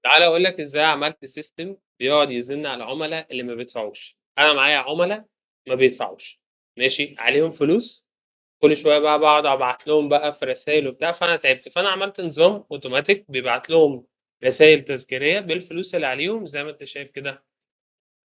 تعالَ أقول لك إزاي عملت system بيقعد يزن على العُملا اللي ما بيدفعوش. أنا معايا عُملا ما بيدفعوش، ماشي، عليهم فلوس، كل شوية بقى باقعد أبعت لهم بقى في رسايل وبتاع، فأنا تعبت، فأنا عملت نظام automatic بيبعت لهم رسايل تذكيرية بالفلوس اللي عليهم زي ما أنت شايف كده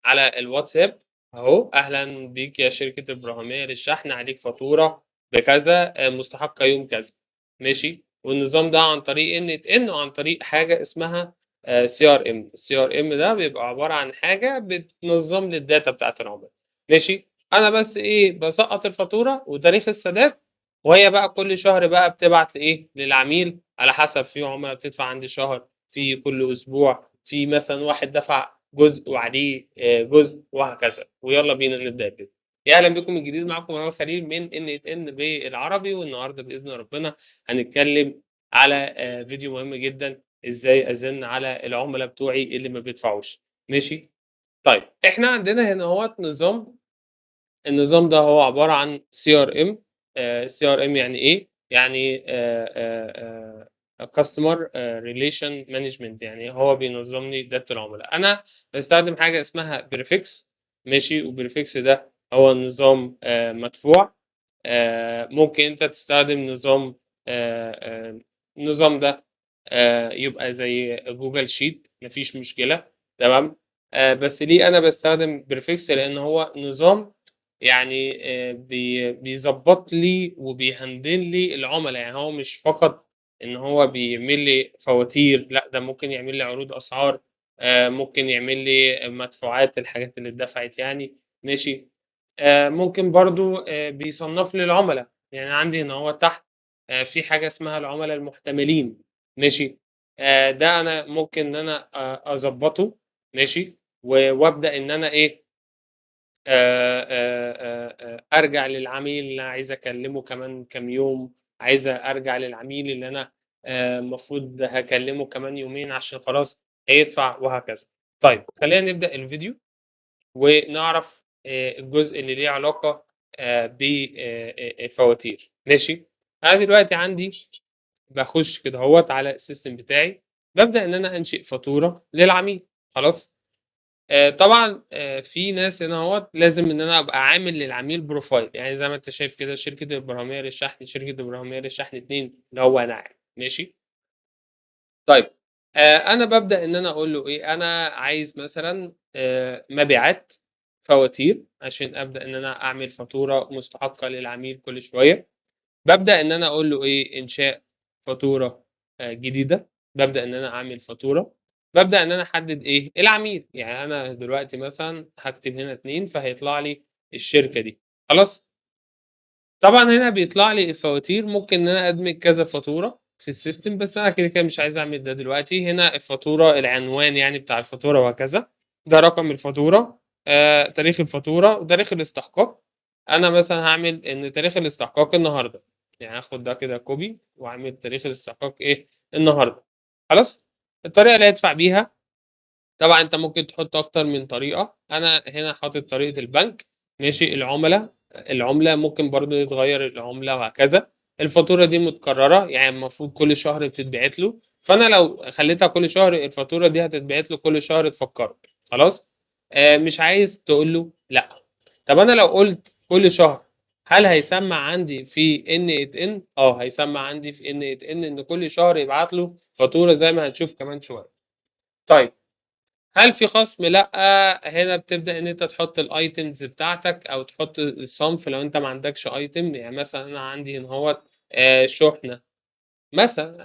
على الواتساب أهو، أهلًا بيك يا شركة إبراهيمية للشحن، عليك فاتورة بكذا، مستحقة يوم كذا، ماشي؟ والنظام ده عن طريق N8N وعن طريق حاجة اسمها CRM. الCRM ده بيبقى عبارة عن حاجة بتنظم لي الdata بتاعة العملا، ماشي؟ أنا بس إيه، باسقّط الفاتورة وتاريخ السداد، وهي بقى كل شهر بقى بتبعت لإيه، للعميل على حسب، في عُملا بتدفع عندي شهر، في كل أسبوع، في مثلًا واحد دفع جزء وعليه جزء وهكذا. ويالّا بينا نبدأ الفيديو. يا أهلًا بكم من جديد، معاكم مروان خليل من N8N بالعربي، والنهارده بإذن ربنا هنتكلم على فيديو مهم جدًا، إزاي أزِن على العُملا بتوعي اللي ما بيدفعوش، ماشي؟ طيب إحنا عندنا هنا أهوّة نظام، النظام ده هو عبارة عن CRM. CRM يعني إيه؟ يعني Customer Relation Management، يعني هو بينظم لي data العملاء. أنا باستخدم حاجة اسمها Prefix، ماشي؟ وPrefix ده هو نظام مدفوع. ممكن أنت تستخدم نظام، النظام ده يبقى زي Google Sheet، ما فيش مشكلة، تمام؟ بس ليه أنا باستخدم Prefix؟ لأن هو نظام بيضبط لي وبيهندل لي العملاء، يعني هو مش فقط إن هو بيعمل لي فواتير، لأ ده ممكن يعمل لي عروض أسعار، ممكن يعمل لي مدفوعات الحاجات اللي اتدفعت يعني، ماشي؟ ممكن برضه بيصنف لي العملاء، يعني عندي إن هو تحت في حاجة اسمها العملاء المحتملين، ماشي؟ ده أنا ممكن إن أنا أضبطه، ماشي؟ وأبدأ إن أنا إيه؟ أرجع للعميل اللي أنا عايز أكلمه كمان كام يوم، عايز أرجع للعميل اللي أنا المفروض هاكلمه كمان يومين عشان خلاص هيدفع وهكذا. طيب خلينا نبدأ الفيديو ونعرف الجزء اللي ليه علاقة ب الفواتير، ماشي؟ أنا دلوقتي عندي باخش كده أهوت على ال system بتاعي، بابدأ إن أنا أنشئ فاتورة للعميل، خلاص؟ طبعًا في ناس هنا أهوت لازم إن أنا أبقى عامل للعميل profile، يعني زي ما أنت شايف كده شركة الإبراهيمية للشحن، شركة الإبراهيمية للشحن 2 اللي هو أنا يعني، ماشي؟ طيب أنا بابدأ إن أنا أقول له إيه، أنا عايز مثلًا مبيعات فواتير عشان أبدأ إن أنا أعمل فاتورة مستحقة للعميل كل شوية. بابدأ إن أنا أقول له إيه، إنشاء فاتورة جديدة، بابدأ إن أنا أعمل فاتورة، بابدأ إن أنا أحدد إيه، العميل، يعني أنا دلوقتي مثلًا هاكتب هنا 2 فهيطلع لي الشركة دي، خلاص؟ طبعًا هنا بيطلع لي الفواتير، ممكن إن أنا أدمج كذا فاتورة في ال system، بس أنا كده كده مش عايز أعمل ده دلوقتي. هنا الفاتورة، العنوان يعني بتاع الفاتورة وهكذا، ده رقم الفاتورة، تاريخ الفاتورة وتاريخ الاستحقاق. أنا مثلًا هاعمل إن تاريخ الاستحقاق النهارده، يعني هاخد ده كده copy وأعمل تاريخ الاستحقاق إيه، النهارده، خلاص؟ الطريقة اللي هيدفع بيها، طبعًا أنت ممكن تحط أكتر من طريقة، أنا هنا حاطط طريقة البنك، ماشي؟ العملة ممكن برضه يتغير العملة وهكذا. الفاتورة دي متكررة، يعني المفروض كل شهر بتتبعت له، فأنا لو خليتها كل شهر الفاتورة دي هتتبعت له كل شهر تفكره، خلاص؟ مش عايز تقول له لأ. طب أنا لو قلت كل شهر هل هيسمع عندي في N8N؟ هيسمع عندي في N8N إن كل شهر يبعت له فاتورة زي ما هنشوف كمان شوية. طيب هل في خصم؟ لأ. هنا بتبدأ إن أنت تحط الitems بتاعتك أو تحط الصنف لو أنت ما عندكش item، يعني مثلًا أنا عندي هنا أهوت، شحنة مثلًا،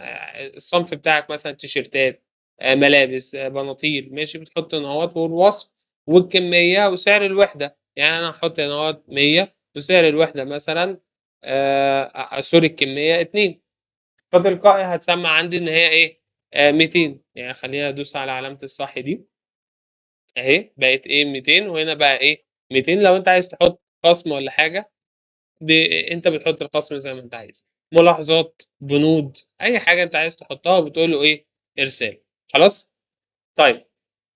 الصنف بتاعك مثلًا تيشيرتات، ملابس، بناطيل، ماشي؟ بتحط هنا أهوت والوصف والكمية وسعر الوحدة، يعني أنا هاحط هنا أهوت 100 وسعر الوحدة مثلًا، سوري الكمية 2، فتلقائي هتسمع عندي إن هي إيه؟ 200، يعني خلينا أدوس على علامة الصح دي أهي، بقت إيه؟ 200، وهنا بقى إيه؟ 200. لو أنت عايز تحط خصم ولا حاجة، أنت بتحط الخصم زي ما أنت عايز. ملاحظات، بنود، أي حاجة أنت عايز تحطها وبتقول له إيه؟ إرسال، خلاص؟ طيب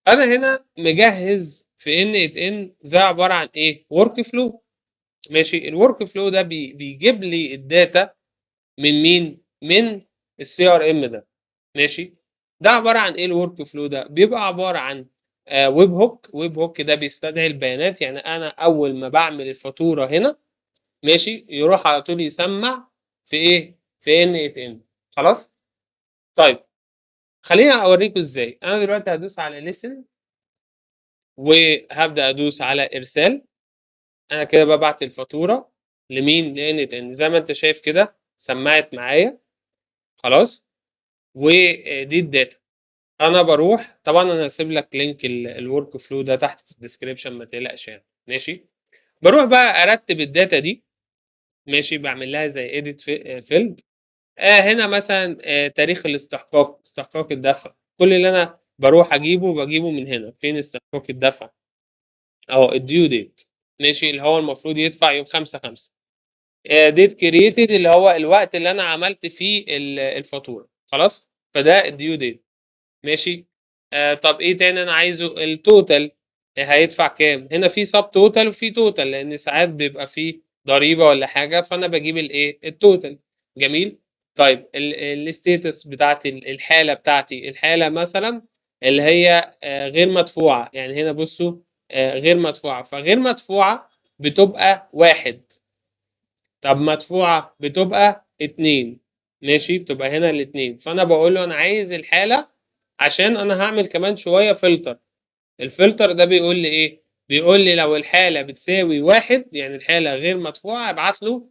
أنا هنا مجهز في N8N زي عبارة عن إيه؟ work flow، ماشي؟ ال workflow ده بيجيب لي ال data من مين؟ من ال CRM ده، ماشي؟ ده عبارة عن إيه الwork flow ده؟ بيبقى عبارة عن webhook. webhook ده بيستدعي البيانات، يعني أنا أول ما باعمل الفاتورة هنا، ماشي، يروح على طول يسمّع في إيه، في N8N، خلاص؟ طيب، خلّيني أوريكم إزاي. أنا دلوقتي هادوس على listen وهابدأ أدوس على إرسال. أنا كده بابعت الفاتورة لمين؟ لN8N. زي ما أنت شايف كده سمّعت معايا، خلاص؟ ودي الdata. أنا باروح طبعًا، أنا هاسيب لك link الwork flow ده تحت في الdescription، ما تقلقش يعني، ماشي؟ باروح بقى أرتّب الdata دي، ماشي، باعمل لها زي edit field. هنا مثلًا تاريخ الاستحقاق، استحقاق الدفع، كل اللي أنا باروح أجيبه، باجيبه من هنا. فين استحقاق الدفع؟ أهو الdue date، ماشي، اللي هو المفروض يدفع يوم 5/5. Date created اللي هو الوقت اللي أنا عملت فيه الفاتورة، خلاص؟ فده الdue date، ماشي؟ طب إيه تاني أنا عايزه؟ الtotal هيدفع كام؟ هنا في sub total وفي total، لإن ساعات بيبقى في ضريبة والّا حاجة، فأنا باجيب الإيه، الtotal. جميل؟ طيب، الstatus بتاعتي، الحالة بتاعتي، الحالة مثلًا اللي هي غير مدفوعة، يعني هنا بُصّوا غير مدفوعة، فغير مدفوعة بتبقى 1، طب مدفوعة بتبقى 2، ماشي؟ بتبقى هنا ال2. فأنا باقول له أنا عايز الحالة عشان أنا هاعمل كمان شوية filter. الfilter ده بيقول لي إيه؟ بيقول لي لو الحالة بتساوي 1، يعني الحالة غير مدفوعة، ابعت له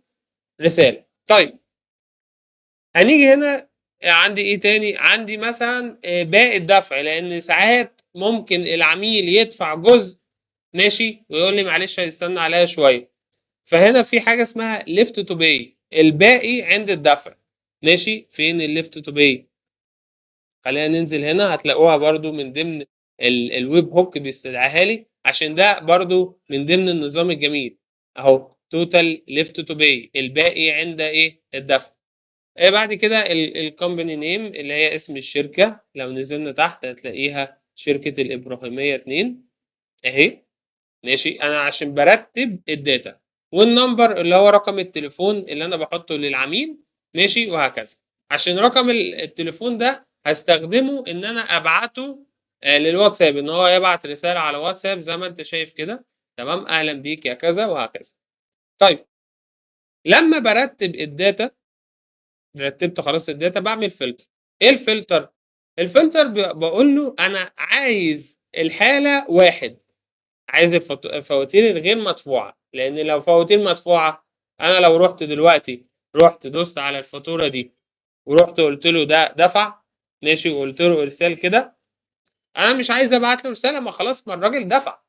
رسالة. طيب، هنيجي هنا عندي إيه تاني؟ عندي مثلًا باقي الدفع، لإن ساعات ممكن العميل يدفع جزء، ماشي، ويقول لي معلش هيستنى عليّا شوية. فهنا في حاجة اسمها left to pay، الباقي عند الدفع، ماشي؟ فين الleft to pay؟ خلّينا ننزل هنا، هتلاقوها برضه من ضمن الweb hook بيستدعيها لي، عشان ده برضه من ضمن النظام الجميل، أهو total left to pay، الباقي عند إيه، الدفع. بعد كده الcompany name اللي هي اسم الشركة، لو نزلنا تحت هتلاقيها شركة الإبراهيمية 2 أهي، ماشي؟ أنا عشان بارتب الdata. والnumber اللي هو رقم التليفون اللي أنا باحطه للعميل، ماشي، وهكذا. عشان رقم التليفون ده هاستخدمه إن أنا أبعته للواتساب، إن هو يبعت رسالة على واتساب زي ما أنت شايف كده، تمام، أهلًا بيك يا كذا وهكذا. طيب، لمّا بارتب الdata، رتبت خلاص الdata، باعمل filter. إيه الfilter؟ الfilter باقول له أنا عايز الحالة 1، عايز الفواتير الغير مدفوعة، لإن لو فواتير مدفوعة، أنا لو رُحت دلوقتي، رُحت دوست على الفاتورة دي ورُحت قُلت له ده دفع، ماشي، وقُلت له إرسال كده، أنا مش عايز أبعت له رسالة، ما خلاص، ما الراجل دفع.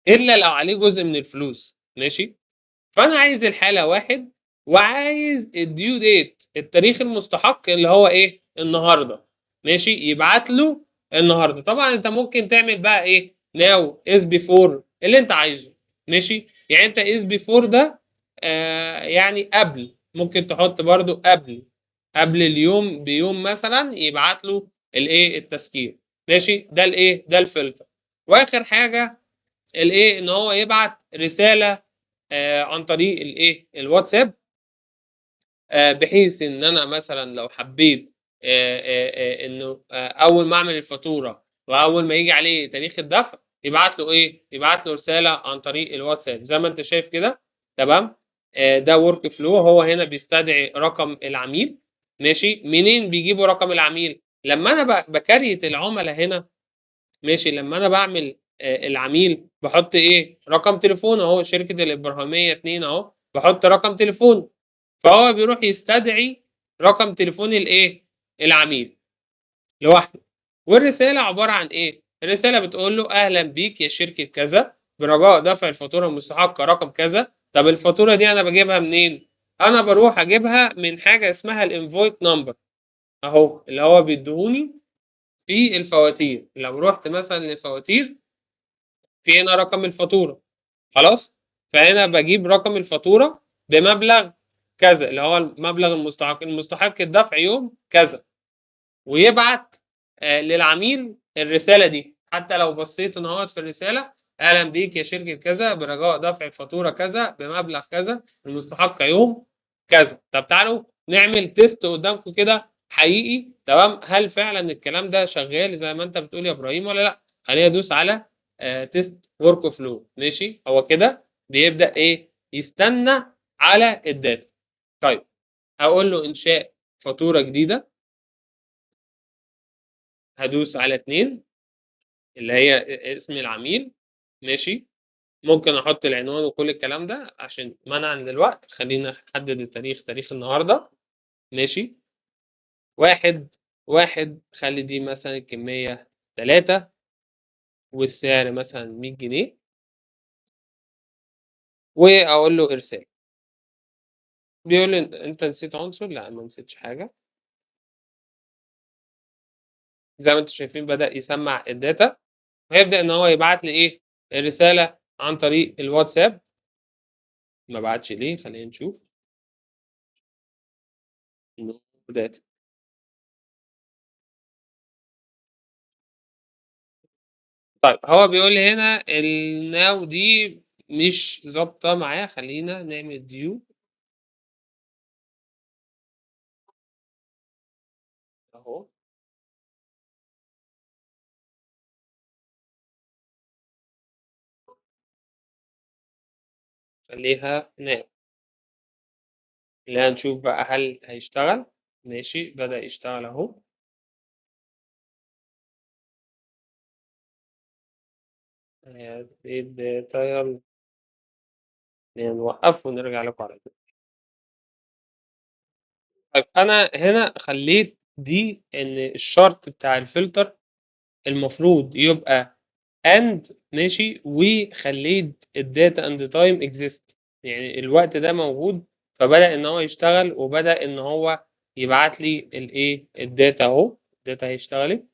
إلا لو عليه جزء من الفلوس، ماشي؟ فأنا عايز الحالة 1 وعايز الdue date، التاريخ المستحق اللي هو إيه، النهارده، ماشي؟ يبعت له النهارده. طبعًا أنت ممكن تعمل بقى إيه، now، is before، اللي أنت عايزه، ماشي؟ يعني أنت is before ده يعني قبل، ممكن تحط برضه قبل اليوم بيوم مثلًا يبعت له الإيه، التذكير، ماشي؟ ده الإيه، ده الfilter. وآخر حاجة الإيه، إن هو يبعت رسالة عن طريق الإيه، الواتساب بحيث إن أنا مثلًا لو حبيت إنه أول ما أعمل الفاتورة وأول ما ييجي عليه تاريخ الدفع يبعت له إيه، يبعت له رسالة عن طريق الواتساب زي ما أنت شايف كده، تمام؟ ده work flow. هو هنا بيستدعي رقم العميل، ماشي؟ منين بيجيبوا رقم العميل؟ لمّا أنا ب create العُملا هنا، ماشي، لمّا أنا باعمل العميل باحط إيه، رقم تليفونه أهو، شركة الإبراهيمية 2 أهو، باحط رقم تليفونه، فهو بيروح يستدعي رقم تليفون الإيه، العميل لوحده. والرسالة عبارة عن إيه؟ الرسالة بتقول له أهلًا بيك يا شركة كذا، برجاء دفع الفاتورة المستحقة رقم كذا. طب الفاتورة دي أنا باجيبها منين؟ أنا باروح أجيبها من حاجة اسمها الinvoice number أهو، اللي هو بيدّيهوني في الفواتير. لو رُحت مثلًا للفواتير في هنا رقم الفاتورة، خلاص؟ فهنا باجيب رقم الفاتورة بمبلغ كذا، اللي هو المبلغ المستحق الدفع يوم كذا، ويبعت للعميل الرسالة دي. حتى لو بصيت هنا في الرسالة، أهلًا بيك يا شركة كذا، برجاء دفع الفاتورة كذا بمبلغ كذا المستحق يوم كذا. طب تعالوا نعمل test قدامكم كده. حقيقي، تمام؟ هل فعلًا الكلام ده شغال زي ما أنت بتقول يا إبراهيم والّا لأ؟ خلّيني أدوس على test workflow ماشي؟ هو كده بيبدأ إيه؟ يستنى على ال data. طيب هاقول له إنشاء فاتورة جديدة. هادوس على 2 اللي هي اسم العميل، ماشي؟ ممكن أحط العنوان وكل الكلام ده عشان منعًا للوقت، خلّينا نحدد التاريخ، تاريخ النهارده، ماشي؟ 1، 1 خلّي دي مثلًا الكمية 3 والسعر مثلًا 100 جنيه. وأقول له إرسال. بيقول لي أنت نسيت عنصر؟ لأ، ما نسيتش حاجة. زي ما أنتم شايفين بدأ يسمّع ال data، وهيبدأ إن هو يبعت لي إيه، الرسالة عن طريق الواتساب. ما بعتش ليه؟ خلّينا نشوف. No data. طيب هو بيقول لي هنا الnow دي مش ضابطة معاه، خلّينا نعمل due. أهو. خلّيها now. خلّينا نشوف بقى هل هيشتغل؟ ماشي، بدأ يشتغل أهو. إيه ال data يالّا. خلّينا نوقّف ونرجع لكم على طول. طيب أنا هنا خلّيت دي إن الشرط بتاع الفلتر المفروض يبقى and ماشي، وخلّيت الdata and time exist، يعني الوقت ده موجود، فبدأ إن هو يشتغل وبدأ إن هو يبعت لي الإيه، الdata أهو، الdata أهي اشتغلت.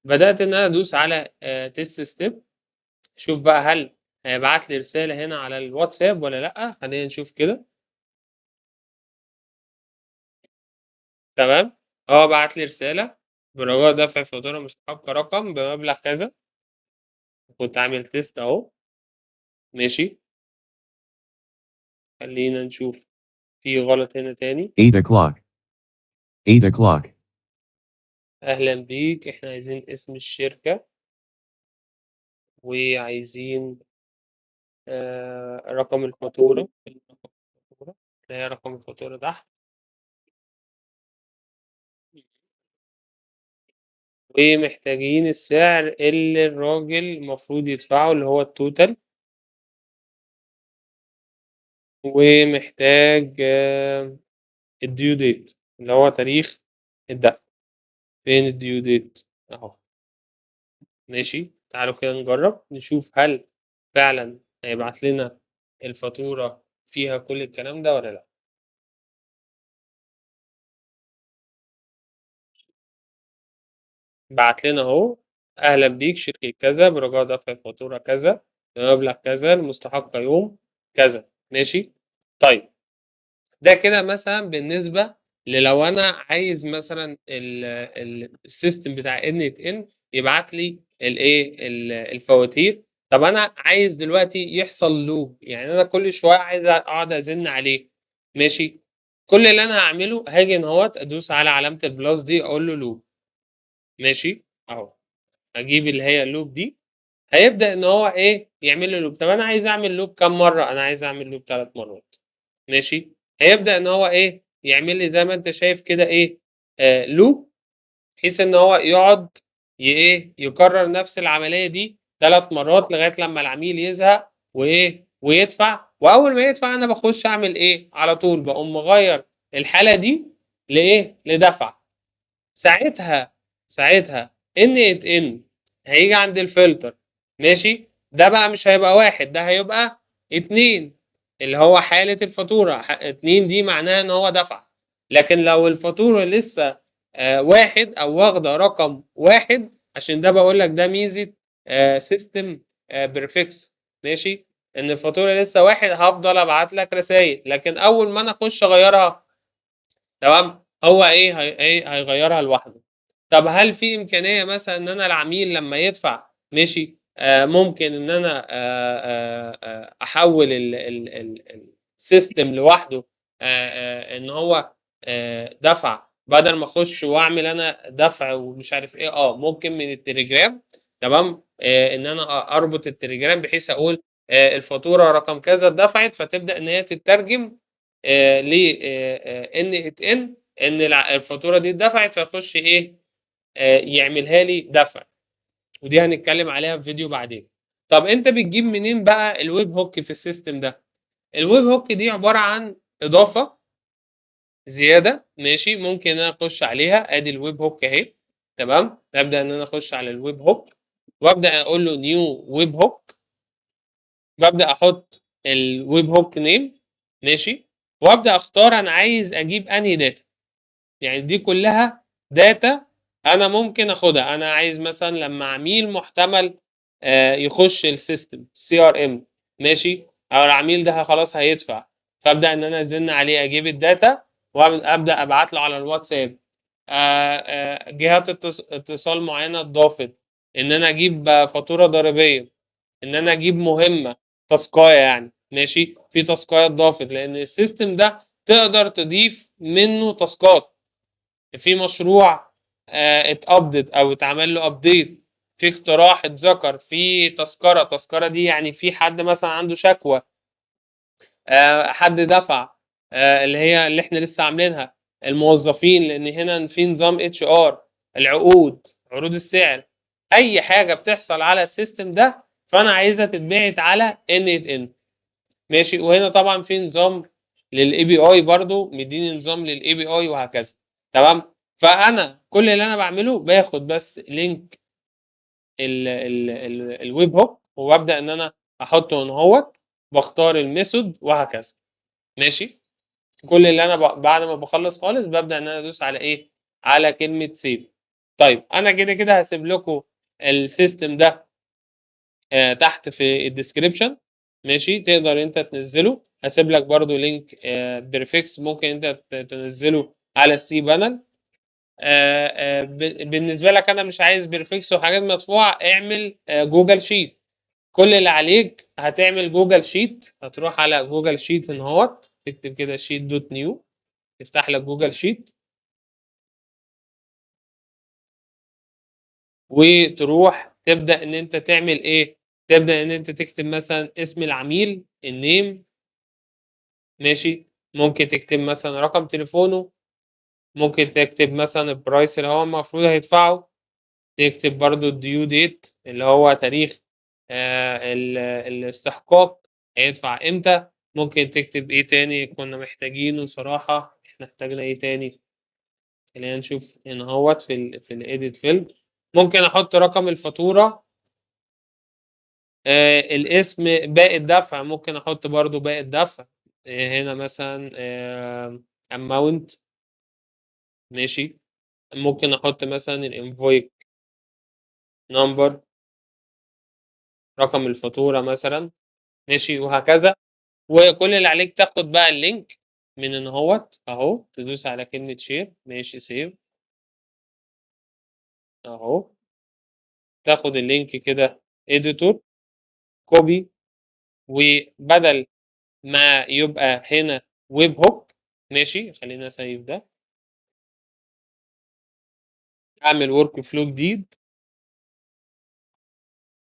بدأت إن أنا أدوس على test step، شوف بقى هل هيبعت لي رسالة هنا على الواتساب والّا لأ، خلّينا نشوف كده. تمام، بعت لي رسالة برجاء دفع فاتورة مستحقة رقم بمبلغ كذا. كنت عامل test أهو. ماشي. خلّينا نشوف في غلط هنا تاني. 8 o'clock. 8 o'clock. أهلًا بيك، إحنا عايزين اسم الشركة. وعايزين رقم الفاتورة، اللي هي رقم الفاتورة تحت. ومحتاجين السعر اللي الراجل المفروض يدفعه اللي هو الtotal. ومحتاج الdue date اللي هو تاريخ الدفع. فين الdue date؟ أهو. ماشي، تعالوا كده نجرب نشوف هل فعلًا هيبعت لنا الفاتورة فيها كل الكلام ده والّا لأ. بعت لنا أهو، أهلًا بيك شركة كذا برجاء دفع الفاتورة كذا بمبلغ كذا المستحقة يوم كذا، ماشي؟ طيب ده كده مثلًا بالنسبة للو أنا عايز مثلًا الsystem بتاع N8N يبعت لي الإيه، الفواتير. طب أنا عايز دلوقتي يحصل loop، يعني أنا كل شوية عايز أقعد أزن عليه، ماشي؟ كل اللي أنا هاعمله هاجي هنا أهوّة أدوس على علامة الplus دي أقول له loop، ماشي؟ أهو أجيب اللي هي loop دي، هيبدأ إن هو إيه، يعمل لي loop. طب أنا عايز أعمل loop كام مرة؟ أنا عايز أعمل loop 3 مرات، ماشي؟ هيبدأ إن هو إيه، يعمل لي زي ما أنت شايف كده إيه، loop، بحيث إن هو يقعد إيه، يكرر نفس العملية دي 3 مرات لغاية لما العميل يزهق وإيه، ويدفع. وأول ما يدفع أنا باخش أعمل إيه، على طول باقوم مغيّر الحالة دي لإيه، لدفع. ساعتها N8N هييجي عند الفلتر، ماشي؟ ده بقى مش هيبقى 1، ده هيبقى 2 اللي هو حالة الفاتورة، 2 دي معناها إن هو دفع. لكن لو الفاتورة لسه 1 أو واخدة رقم 1، عشان ده باقول لك ده ميزة system prefix، ماشي؟ إن الفاتورة لسه 1 هافضل أبعت لك رسايل، لكن أول ما أنا أخش أغيّرها تمام، هو إيه، هي إيه، هيغيّرها لوحده. طب هل في إمكانية مثلًا إن أنا العميل لما يدفع، ماشي، ممكن إن أنا أحوّل ال ال ال الsystem لوحده، إن هو دفع بدل ما اخش واعمل انا دفع ومش عارف ايه، ممكن من التليجرام، تمام، ان انا اربط التليجرام بحيث اقول الفاتورة رقم كذا اتدفعت، فتبدا ان هي تترجم ل n8n ان الفاتورة دي اتدفعت، فيخش ايه يعملها لي دفع، ودي هنتكلم عليها في فيديو بعدين. طب انت بتجيب منين بقى ال webhook في ال system ده؟ ال webhook دي عبارة عن اضافه زيادة، ماشي، ممكن انا اخش عليها. ادي ال webhook اهي، تمام. ابدا ان انا اخش على ال webhook وابدا اقول له new webhook، ببدا احط ال webhook name، ماشي، وابدا اختار انا عايز اجيب انهي data. يعني دي كلها data انا ممكن اخدها. انا عايز مثلا لما عميل محتمل يخش ال system CRM، ماشي، او العميل ده خلاص هيدفع، فابدا ان انا ازن عليه اجيب ال data وابدا ابعت له على الواتساب. جهات اتصال معينة اتضافت، ان انا اجيب فاتورة ضريبية، ان انا اجيب مهمة تاسكايه يعني، ماشي، في تاسكايه اتضافت، لان ال system ده تقدر تضيف منه تاسكات. في مشروع اتابدت او اتعمل له update، في اقتراح اتذكر، في تذكره، التذكرة دي يعني في حد مثلا عنده شكوى، حد دفع، اللي هي اللي احنا لسه عاملينها، الموظفين، لان هنا في نظام HR، العقود، عروض السعر، اي حاجة بتحصل على ال system ده فانا عايزها تتبعت على n8n، ماشي. وهنا طبعا في نظام لل API برضو، مديني نظام لل API وهكذا، تمام. فانا كل اللي انا بعمله باخد بس link ال webhook وابدا ان انا احطه هنا اهوت، واختار ال method وهكذا، ماشي. كل اللي انا بعد ما بخلص خالص ببدا ان انا ادوس على ايه؟ على كلمة save. طيب انا كده كده هسيب لكم ال system ده تحت في ال description، ماشي، تقدر انت تنزله. هسيب لك برضو link Prefect ممكن انت تنزله على ال cPanel. بالنسبة لك انا مش عايز Prefect وحاجات مدفوعة، اعمل Google Sheet. كل اللي عليك هتعمل Google Sheet، هتروح على Google Sheet هنا اهوت، تكتب كده sheet dot new، تفتح لك Google Sheet، وتروح تبدا ان انت تعمل ايه؟ تبدا ان انت تكتب مثلا اسم العميل، ال name، ماشي، ممكن تكتب مثلا رقم تليفونه، ممكن تكتب مثلا ال price اللي هو المفروض هيدفعه، تكتب برضو ال due date اللي هو تاريخ الاستحقاق هيدفع امتى. ممكن تكتب ايه تاني كنا محتاجينه، صراحة احنا احتاجنا ايه تاني، خلينا نشوف هنا اهوت في ال edit field. ممكن احط رقم الفاتورة، الاسم، باقي الدفع، ممكن احط برضو باقي الدفع، هنا مثلا، amount، ماشي. ممكن احط مثلا ال invoice number، رقم الفاتورة مثلا، ماشي، وهكذا. وكل اللي عليك تاخد بقى ال link من ان هوت اهو، تدوس على كلمة share، ماشي، save اهو، تاخد ال link كده editor copy، وبدل ما يبقى هنا webhook، ماشي، خلينا save ده، اعمل workflow جديد،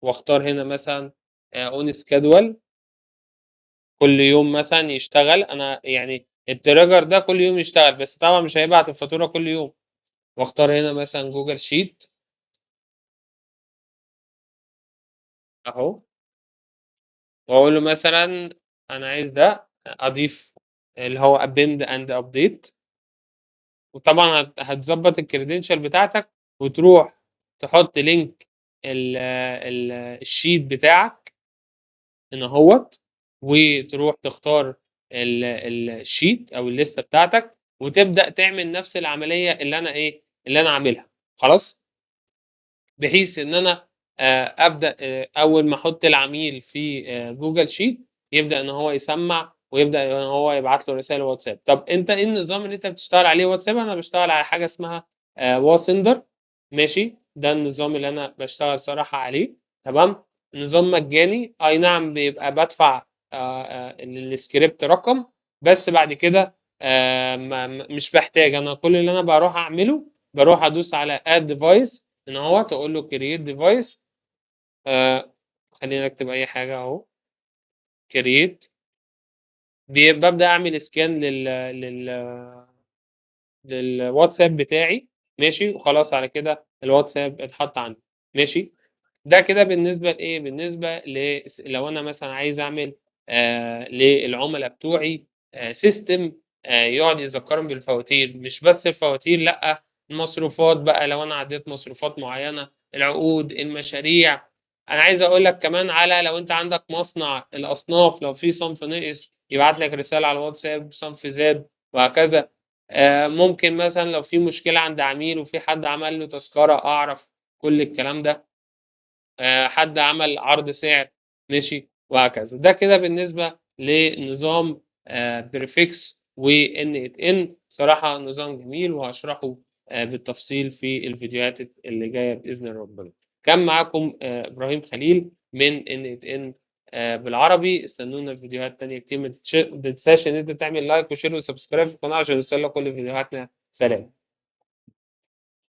واختار هنا مثلا، on schedule، كل يوم مثلا يشتغل. انا يعني ال trigger ده كل يوم يشتغل، بس طبعا مش هيبعت الفاتورة كل يوم. واختار هنا مثلا Google Sheet اهو، واقول له مثلا انا عايز ده، اضيف اللي هو append and update. وطبعا هتظبط ال credential بتاعتك، وتروح تحط link ال sheet بتاعك هنا اهوت، وتروح تختار ال sheet او الليستة بتاعتك، وتبدا تعمل نفس العملية اللي انا ايه، اللي انا عاملها، خلاص، بحيث ان انا ابدا، اول ما احط العميل في Google Sheet يبدا ان هو يسمع، ويبدا ان هو يبعت له رسالة واتساب. طب انت ايه النظام اللي انت بتشتغل عليه واتساب؟ انا بشتغل على حاجة اسمها Wasender، ماشي، ده النظام اللي انا بشتغل صراحة عليه، تمام. نظام مجاني، اي نعم بيبقى بدفع للسكريبت رقم، بس بعد كده ما م مش باحتاج، أنا كل اللي أنا باروح أعمله، باروح أدوس على add device هنا أهوّة، وأقول له create device. خلّينا نكتب أي حاجة أهو. create. بابدأ أعمل scan للواتساب بتاعي ماشي، وخلاص على كده الواتساب اتحط عندي ماشي. ده كده بالنسبة لإيه، بالنسبة لو أنا مثلًا عايز أعمل للعملا بتوعي system يقعد يذكرهم بالفواتير، مش بس الفواتير لأ، المصروفات بقى لو أنا عديت مصروفات معينة، العقود، المشاريع. أنا عايز أقول لك كمان على لو أنت عندك مصنع الأصناف، لو في صنف نقص يبعت لك رسالة على الواتساب صنف زاد وهكذا. ممكن مثلًا لو في مشكلة عند عميل وفي حد عمل له تذكرة أعرف كل الكلام ده. حد عمل عرض سعر ماشي وهكذا. ده كده بالنسبة لنظام Prefix و N8N. صراحة نظام جميل وهشرحه بالتفصيل في الفيديوهات اللي جاية بإذن ربنا. كان معاكم إبراهيم خليل من N8N بالعربي. استنونا في فيديوهات تانية كتير. ما تنساش إن أنت تعمل like و share و subscribe في القناة عشان يوصلك كل فيديوهاتنا. سلام.